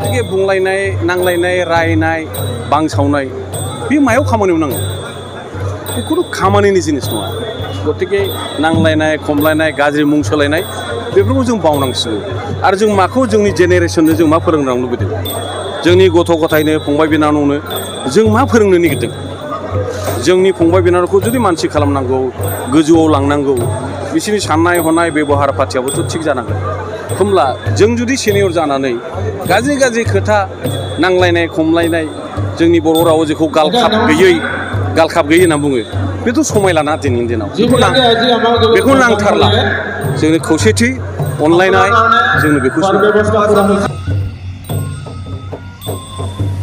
गतिके बुंलायनाय नांलायनाय रायनाय बांसावनाय बे मायाव खामानियाव नाङो बे खुनु खामानिनि जिनिस नङा गतिके नांलायनाय खमलायनाय गाज्रि मुं सोलायनाय बेफोरखौ जों बावनांसिगौ आरो जों माखौ जोंनि जेनेरेसननो जों मा फोरोंनो लुबैदों जोंनि गथ' गथायनो फंबाय बिनानावनो जों मा फोरोंनो नागिरदों जोंनि फंबाय बिनानावखौ जुदि मानसि खालामनांगौ गोजौआव लांनांगौ बिसोरनि साननाय हनाय बेबहार पातियाबोथ' थिग जानांगोन होमब्ला जों जुदि सेनियर जानानै गाज्रि गाज्रि खोथा नांलायनाय खमलायनाय जोंनि बर' रावाव जेखौ गालखाब गैयै होनना बुङो बेथ' समायलाना दिनैनि दिनाव बेखौ नांथारला जोंनि खौसेथि अनलायनाय जोंनो बेखौ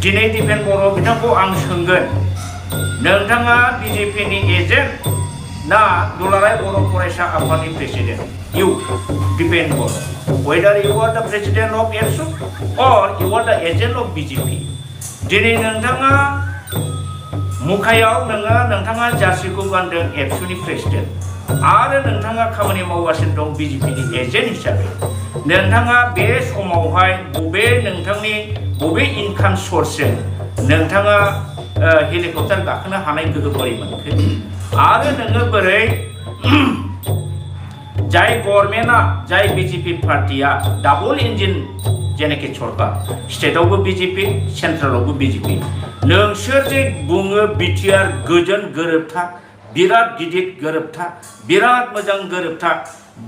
दिनै दिपेन बर' बिथांखौ आं सोंगोन नोंथाङा बिजेपिनि एजेन्ट ना दुलाराय बर' फरायसा आफादनि प्रेसिडेन्ट इउ दिपेन बर' whether you are the president of ABSU or you are the agent of BJP दिनै नोंथाङा मुखायाव नोंथाङा जार्सिखौ गानदों एबसुनि प्रेसिडेन्ट आरो नोंथाङा खामानि मावगासिनो दं बिजेपिनि एजेन्ट हिसाबै नोंथाङा बे समावहाय बबे इनकाम सर्सजों नोंथाङा हेलिकप्टार गाखोनो हानाय गोहो बोरै मोनखो आरो नोङो बोरै जाय गभर्नमेन्टआ जाय बिजेपि पार्टिया डाबल इन्जिन जेनाखि सरकार स्टेटआवबो बिजेपि सेन्ट्रेलावबो बिजेपि नोंसोर जे बुङो बिटिआर गोजोन गोरोबथा बिराद गिदिर गोरोबथा बिराद मोजां गोरोबथा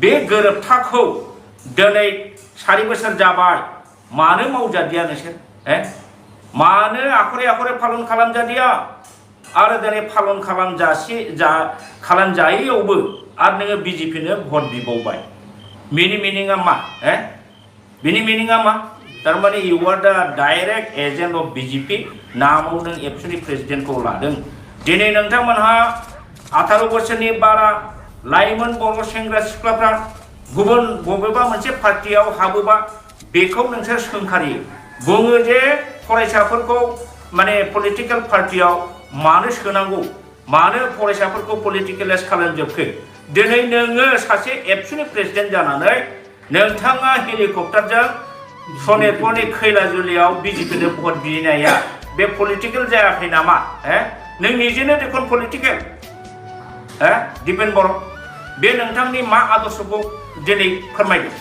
बे गोरोबथाखौ दिनै 4 बोसोर जाबाय मानो मावजादिया नोंसोर मानो आखरे फालन खालामजादिया आरो दिनै फालन खालामजायैयावबो आरो नोङो बिजेपिनो भट बिबावबाय बेनि मिनिङा मा बेनि मिनिङा मा थारमाने इउ आर दा डाइरेक्ट एजेन्ट अफ बिजेपि नामाव नों एबसुनि प्रेसिडेन्टखौ लादों दिनै नोंथांमोनहा 18 बोसोरनि बारा लाइमोन बर' सेंग्रा सिख्लाफ्रा गुबुन बबेबा मोनसे पार्टियाव हाबोबा बेखौ नोंसोर सोंखारियो बुङो जे फरायसाफोरखौ माने पलिटिकेल पार्टियाव मानो सोनांगौ मानो फरायसाफोरखौ पलिटिकेलाइज खालामजोबखो दिनै नोङो सासे एबसुनि प्रेसिडेन्ट जानानै नोंथाङा हेलिकप्टारजों सनितपुरनि खैलाजुलियाव बिजेपिनो भट बिनाया बे पलिटिकेल जायाखै नामा नों निजेनो देखुन पलिटिकेल दिपेन बर' बे नोंथांनि मा आदर्शखौ दिनै फोरमायदों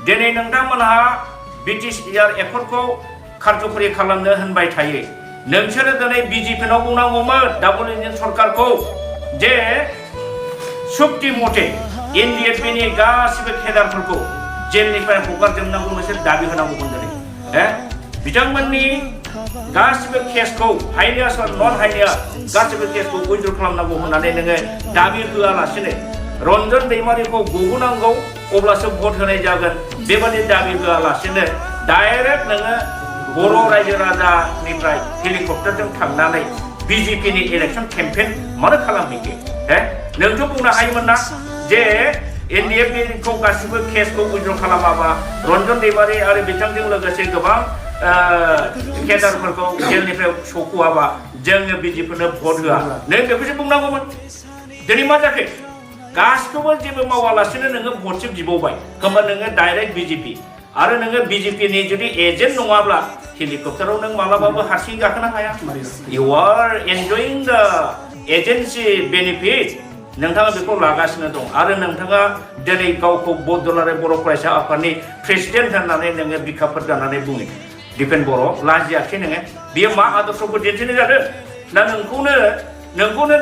दिनै नोंथांमोनहा बिटिसिआर एकर्डखौ कारज'करि खालामनो होनबाय थायो नोंसोरो दिनै बिजेपिनाव बुंनांगौमोन डाबल इन्जिन सरकारखौ जे सुक्ति मथे एनडिएफबिनि गासिबो केडारफोरखौ जेलनिफ्राय हगारजोबनांगौ नोंसोर दाबि होनांगौमोन दिनै बिथांमोननि गासिबो केसखौ हाइनियास नन हाइनियास गासिबो केसखौ उइथड्र खालामनांगौ होननानै नोङो दाबि होआलासिनो रन्जन दैमारिखौ गहोनांगौ अब्लासो भट होनाय जागोन बेबादि दाबि होआलासिनो डाइरेक्ट नोङो बर' रायजो राजानिफ्राय हेलिकप्टारजों थांनानै बिजेपिनि इलेक्सन केम्पेन मानो खालामहैखो नोंथ' बुंनो हायोमोन ना जे एनडिएफबिखौ गासिबो केसखौ उइथड्र खालामाबा रन्जन दैमारि आरो बिथांजों लोगोसे गोबां केडारफोरखौ जेलनिफ्राय सख'आबा जोङो बिजेपिनो भट होआ नों बेखौसो बुंनांगौमोन दिनै मा जाखो गासिखौबो जेबो मावालासिनो नोङो भटसो बिबावबाय होमबा नोङो डाइरेक्ट बिजेपि आरो नोङो बिजेपिनि जुदि एजेन्ट नङाब्ला हेलिकप्टाराव नों मालाबाबो हारसिं गाखोनो हाया इउ आर एनजयिं द एजेन्सि बेनिफिट नोंथाङा बेखौ लागासिनो दं आरो नोंथाङा दिनै गावखौ दुलाराय बर' फरायसा आफादनि प्रेसिडेन्ट होननानै नोङो बिखाफोर जानानै बुङो दिपेन बर' लाजियाखै नोङो बेयो मा आदर्शखौ दिन्थिनाय जादों ना नोंखौनो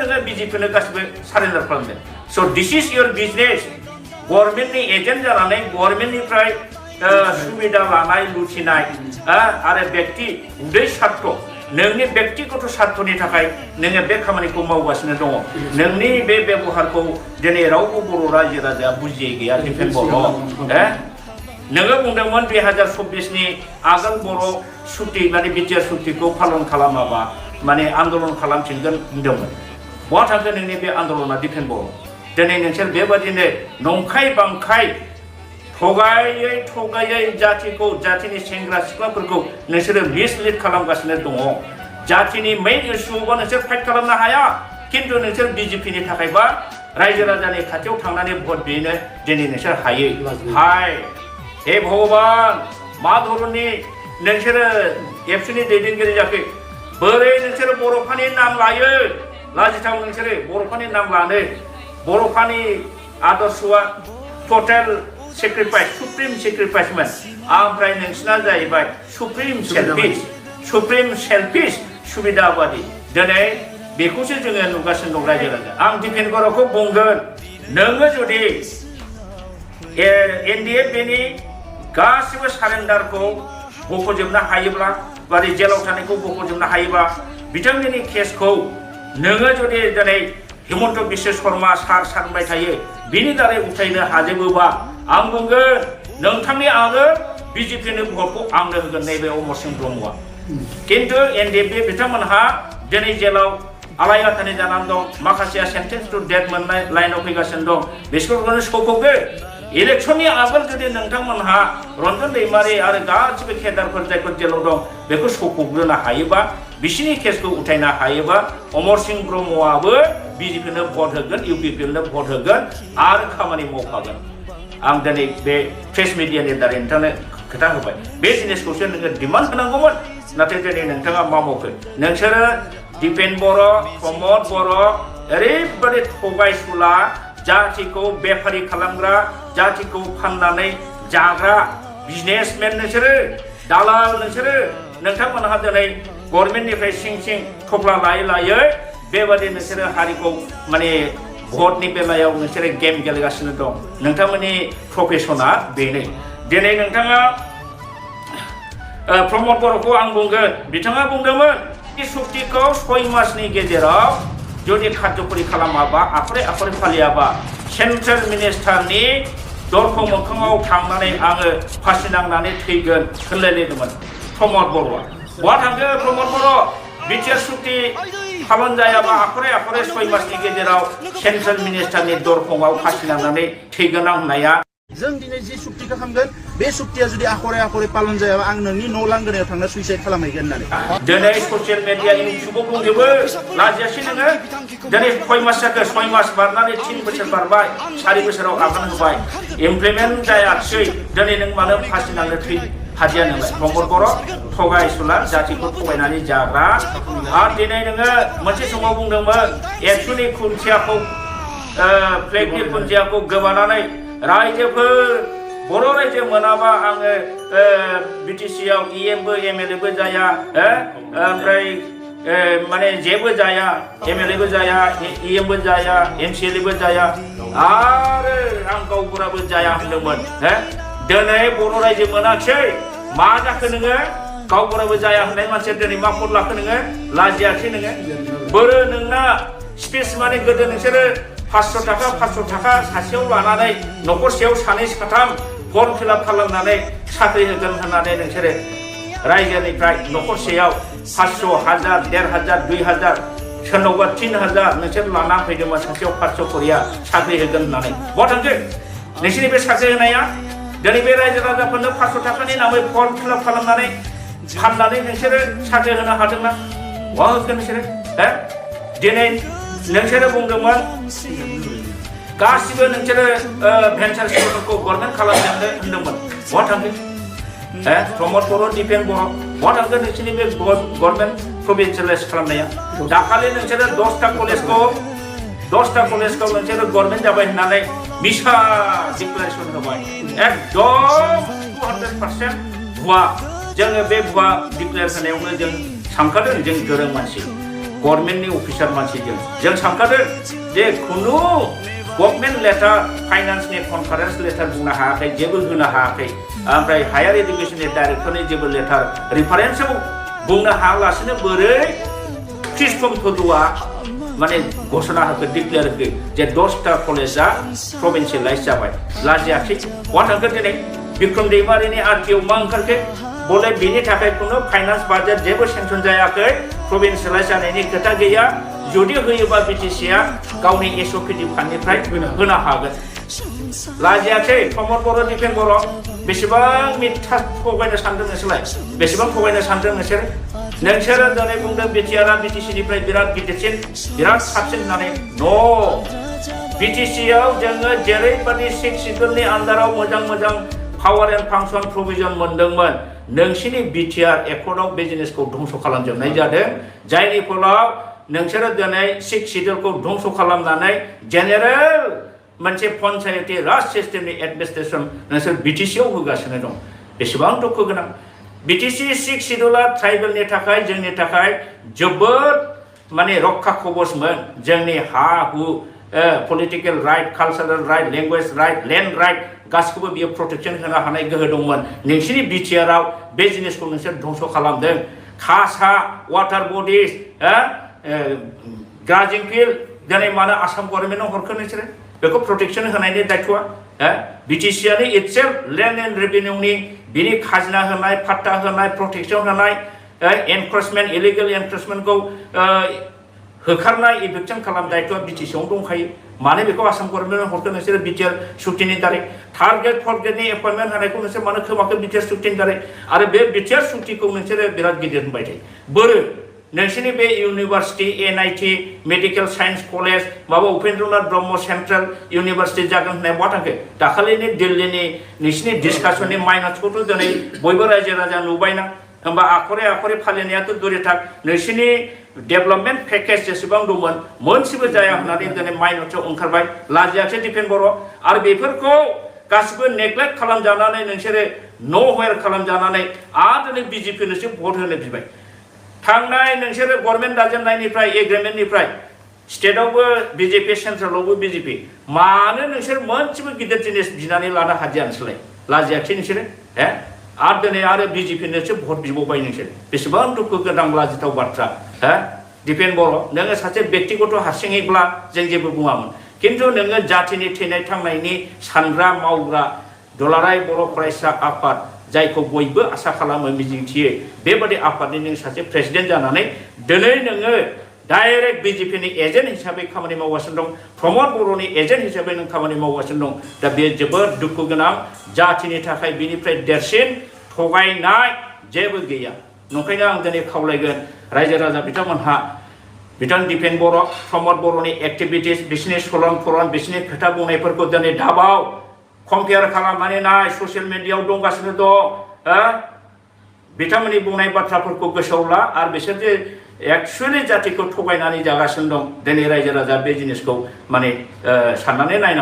नोङो बिजेपिनो गासिबो सारेन्डार खालामदों स' दिस इज इयर बिजनेस गभर्नमेन्टनि एजेन्ट जानानै गभर्नमेन्टनिफ्राय सुबिदा लानाय लुथिनाय आरो व्यक्ति उदै स्वार्थ नोंनि व्यक्तिगत स्वार्थनि थाखाय नोङो बे खामानिखौ मावगासिनो दङ नोंनि बे बेबहारखौ दिनै रावबो बर' रायजो राजाया बुजियै गैया दिपेन बर' नोङो बुंदोंमोन 2024नि आगोल बर' सुक्ति माने बिटिआर सुक्तिखौ फालन खालामाबा माने आन्दलन खालामफिनगोन बुंदोंमोन बहा थांखो नोंनि बे आन्दलना दिपेन बर' दिनै नोंसोर बेबादिनो नंखाय बांखाय थगायै जातिनि सेंग्रा सिख्लाफोरखौ नोंसोरो मिसलिड खालामगासिनो दङ जातिनि मेइन इस्युआवबा नोंसोर फाइट खालामनो हाया किन्तु नोंसोर बिजेपिनि थाखायबा रायजो राजानि खाथियाव थांनानै भट बिनो दिनै नोंसोर हायो हाय हे भगवान मा धरननि नोंसोरो एबसुनि दैदेनगिरि जाखै बोरै नोंसोरो बर'फानि नाम लायो लाजिथाव नोंसोरो बर'फानि नाम लानो बर'फानि आदर्शआ टटेल सेक्रिफाइस सुप्रिम सेक्रिफाइसमोन ओमफ्राय नोंसिना जाहैबाय सुप्रिम सेल्फिश सुबिदाबादि दिनै बेखौसो जोङो नुगासिनो दं रायजो राजा आं दिपेन बर'खौ बुंगोन नोङो जुदि एनडिएफबिनि गासिबो सारेन्डारखौ बख'जोबनो हायोब्ला बा जेलाव थानायखौ बख'जोबनो हायोबा बिथांमोननि केसखौ नोङो जुदि दिनै हिमन्त बिश्व शर्मा सार सानबाय थायो बिनि दारै उथायनो हाजोबोबा आं बुंगोन नोंथांनि आङो बिजेपिनो भटखौ आंनो होगोन नैबे अमर सिंह ब्रह्मआ किन्तु एनडिएफबि बिथांमोनहा दिनै जेलाव आलाय-आथानि जानानै दं माखासेया सेन्टेन्स टु डेथ मोननाय लाइनाव फैगासिनो दं बिसोरखौनो सौखौगो इलेक्शननि आगोल जुदि नोंथांमोनहा रन्जन दैमारि आरो गासिबो केडारफोर जायफोर जेलाव दं बेखौ सौखौग्रोनो हायोबा बिसिनि केसखौ उथायनो हायोबा अमर सिंह ब्रह्मआबो बिजेपिनो भट होगोन इउपिपिएलनो भट होगोन आरो खामानि मावफागोन आं दिनै बे प्रेस मिडियानि दारै नोंथांनो खोथा होबाय बे जिनिसखौसो नोङो डिमान्ड होनांगौमोन नाथाय दिनै नोंथाङा मा मावखो नोंसोरो दिपेन बर' प्रमद बर' ओरैबायदि थगायसुला जाथिखौ बेफारि खालामग्रा जाथिखौ फाननानै जाग्रा बिजनेसमेन नोंसोरो दालाल नोंसोरो नोंथांमोनहा दिनै गभर्नमेन्टनिफ्राय सिं थफ्ला लायै बेबादि नोंसोरो हारिखौ माने भटनि बेलायाव नोंसोरो गेम गेलेगासिनो दं नोंथांमोननि प्रफेसना बेनो दिनै नोंथाङा प्रमद बर'खौ आं बुंगोन बिथाङा बुंदोंमोन सुक्तिखौ 6 मासनि गेजेराव जुदि खार्यकरि खालामाबा आखरे फालियाबा सेन्ट्रेल मिनिस्टारनि दरखं मोखाङाव थांनानै आङो फासि नांनानै थैगोन होनलायलायदोंमोन प्रमद बर'आ बहा थांखो प्रमद बर' बिटिआर सुक्ति पालन जायाबा आखरे 6 मासनि गेजेराव सेन्ट्रेल मिनिस्टारनि दरखङाव फासि नांनानै थैगोन आं होननाया जों दिनै जि सुक्तिखौ खालामगोन बे सुक्तिया जुदि आखरे पालन जायाबा आं नोंनि न' लांगोनायाव थांना सुइसाइड खालामहैगोन होननानै दिनै ससियेल मिडिया इउटुबाव बुंजोबो लाजियासै नोङो दिनै 6 मास जाखो 6 मास बारनानै 3 बोसोर बारबाय 4 बोसोराव आगान होबाय इमप्लिमेन्ट जायाखिसै दिनै नों मानो फासि नांनो हाजिया नोंलाय प्रमद बर' थगायसुला जातिखौ थगायनानै जाग्रा आरो दिनै नोङो मोनसे समाव बुंदोंमोन एबसुनि खुन्थियाखौ फ्लेगनि खुन्थियाखौ गोबानानै रायजोफोर बर' रायजो मोनाबा आङो बिटिसिआव इएमबो एमएलएबो जाया ओमफ्राय माने जेबो जाया एमएलएबो जाया इएमबो जाया एमसिएलएबो जाया आरो आं गावबुराबो जाया होनदोंमोन दिनै बर' रायजो मोनाखिसै मा जाखो नोङो गावबुराबो जाया होननाय मानसिया दिनै मा पद लाखो नोङो लाजियाखै नोङो बोरो नोंना स्पेस माने गोदो नोंसोरो 500 थाखा सासेयाव लानानै न'खरसेयाव 2 3 फर्म फिलआप खालामनानै साख्रि होगोन होननानै नोंसोरो रायजोनिफ्राय न'खरसेयाव 500 1000 1500 2000 सोरनावबा 3000 नोंसोर लाना फैदोंमोन सासेयाव 500 करिया साख्रि होगोन होननानै बहा थांखो नोंसोरनि बे साख्रि होनाया दिनै बे रायजो राजाफोरनो 500 थाखानि नामै फर्म फिलआप खालामनानै फाननानै नोंसोरो साख्रि होनो हादोंना बहा होगोन नोंसोरो दिनै नोंसोरो बुंदोंमोन गासिबो नोंसोरो भेन्सार स्किमफोरखौ गभर्नमेन्ट खालामनो होनदोंमोन बहा थांखो प्रमद बर' दिपेन बर' बहा थांखो नोंसोरनि बे गभर्नमेन्ट प्रभिन्सियेलाइज खालामनाया दाखालि नोंसोरो 10टा कलेजखौ नोंसोरो गभर्नमेन्ट जाबाय होननानै मिसा डिक्लारेसन होबाय एकदम 200% भुवा जोङो बे भुवा डिक्लेयार होनायावनो जों सानखादों जों गोरों मानसि गभर्नमेन्टनि अफिसार मानसि जों सानखादों जे खुनु गभर्नमेन्ट लेटार फाइनान्सनि कनफारेन्स लेटार बुंनो हायाखै जेबो होनो हायाखै ओमफ्राय हायार एडुकेसननि डाइरेक्टरनि जेबो लेटार रिफारेन्सआव बुंनो हायालासिनो बोरै कृष्ण फदुआ माने घोषणा होखो डिक्लेयार होखो जे 10टा कलेजा प्रभिन्सियेलाइज जाबाय लाजियाखै बहा थांखो दिनै बिक्रम दैमारिनि आरटिआव मा ओंखारखो बोले बिनि थाखाय खुनु फाइनान्स बाजेट जेबो सेंसन जायाखै प्रभिन्सियेलाइज जानायनि खोथा गैया जुदि होयोबा बिटिसिआ गावनि एसओपिडि फान्डनिफ्राय होनो हागोन लाजियाखै प्रमद बर' दिपेन बर' बेसेबां मिथ्या थगायनो सानदों नोंसोरलाय बेसेबां थगायनो सानदों नोंसोरो दिनै बुंदों बिटिआरआ बिटिसिनिफ्राय बिराद गिदिरसिन बिराद साबसिन होननानै न' बिटिसिआव जोङो जेरैबादि 6 सिडुलनि आन्दाराव मोजां पावार एन्ड फांसन प्रभिजन मोनदोंमोन नोंसिनि बिटिआर एकर्डआव बे जिनिसखौ धंस खालामजोबनाय जादों जायनि फलाव नोंसोरो दिनै 6 शिड्यूलखौ धंस खालामनानै जेनेरेल मोनसे पन्चायती राज सिस्टेमनि एडमिनिस्ट्रेसन नोंसोर बिटिसिआव होगासिनो दं बेसेबां दुखु गोनां बिटिसि 6 शिड्यूला ट्राइबेलनि थाखाय जोंनि थाखाय जोबोद माने रक्षा कवचमोन जोंनि हा हु political right cultural right language right land right गासिखौबो बियो प्रोटेक्शन होनो हानाय गोहो दंमोन नोंसिनि बिटिआरआव बे जिनिसखौ नोंसोर धंस खालामदों खासा वाटार बडिज ग्राजिं फिल्ड दिनै मानो आसाम गभर्नमेन्टआव हरखो नोंसोरो बेखौ प्रोटेक्शन होनायनि दायथ'आ बिटिसिआनि इटसेल्फ लैंड एंड रेवेन्यूनि बिनि खाजोना होनाय फाट्टा होनाय प्रोटेक्शन होनाय एनक्रोचमेंट इलिगेल एनक्रोचमेंटखौ होखारनाय इभिक्शन खालाम दायथ'आ बिटिसिआव दंखायो मानो बेखौ आसाम गभर्नमेन्टआव हरखो नोंसोरो बिटिआर सुक्तिनि दारै थार्ड ग्रेड फोर्थ ग्रेडनि एपइन्टमेन्ट होनायखौ नोंसोर मानो खोमाखो बिटिआर सुक्तिनि दारै आरो बे बिटिआर सुक्तिखौ नोंसोरो बिराद गिदिर होनबाय थायो बोरो नोंसिनि बे university NIT medical science college माबा उपेन्द्रनाथ ब्रह्म सेन्ट्रेल इउनिभार्सिटि जागोन होननाय बहा थांखो दाखालिनि दिल्लीनि नोंसिनि डिसकासननि माइनसखौथ' दिनै बयबो रायजो राजा नुबायना होमबा आखरे आखरे फालिनायाथ' दुरे थाक नोंसिनि डेभलपमेन्ट पेकेज जेसेबां दंमोन मोनसेबो जाया होननानै दिनै माइनसआव ओंखारबाय लाजियाखै दिपेन बर' आरो बेफोरखौ गासिबो नेग्लेक्ट खालामजानानै नोंसोरो न'वेर खालामजानानै आरो दिनै बिजेपिनोसो भट होनो बिबाय थांनाय नोंसोरो गभर्नमेन्ट दाजेननायनिफ्राय एग्रिमेन्टनिफ्राय स्टेटआवबो बिजेपि सेन्ट्रेलावबो बिजेपि मानो नोंसोर मोनसेबो गिदिर जिनिस बिनानै लानो हादिया नोंसोरलाय लाजियाखै नोंसोरो आरो दिनै आरो बिजेपिनोसो भट बिबावबाय नोंसोर बेसेबां दुखु गोनां लाजिथाव बाथ्रा दिपेन बर' नोङो सासे बेक्तिगत हारसिङैब्ला जों जेबो बुङामोन खिन्थु नोङो जातिनि थैनाय थांनायनि सानग्रा मावग्रा दुलाराय बर' फरायसा आफाद जायखौ बयबो आसा खालामो मिजिंथियो बेबादि आफादनि नों सासे प्रेसिडेन्ट जानानै दिनै नोङो डाइरेक्ट बिजेपिनि एजेन्ट हिसाबै खामानि मावगासिनो दं प्रमद बर'नि एजेन्ट हिसाबै नों खामानि मावगासिनो दं दा बे जोबोद दुखु गोनां जातिनि थाखाय बिनिफ्राय देरसिन थगायनाय जेबो गैया नंखायनो आं दिनै खावलायगोन रायजो राजा बिथांमोनहा बिथां दिपेन बर' प्रमद बर'नि एक्टिभिटिस बिसिनि सलन फलन बिसिनि खोथा बुंनायफोरखौ दिनै दाबाव कम्पेयार खालामनानै नाय ससियेल मिडियायाव दंगासिनो दं बिथांमोननि बुंनाय बाथ्राफोरखौ गोसोआव ला आरो बिसोर जे एक्सुवेलि जातिखौ थगायनानै जागासिनो दं दिनै रायजो राजा बे जिनिसखौ माने साननानै नायनांगौ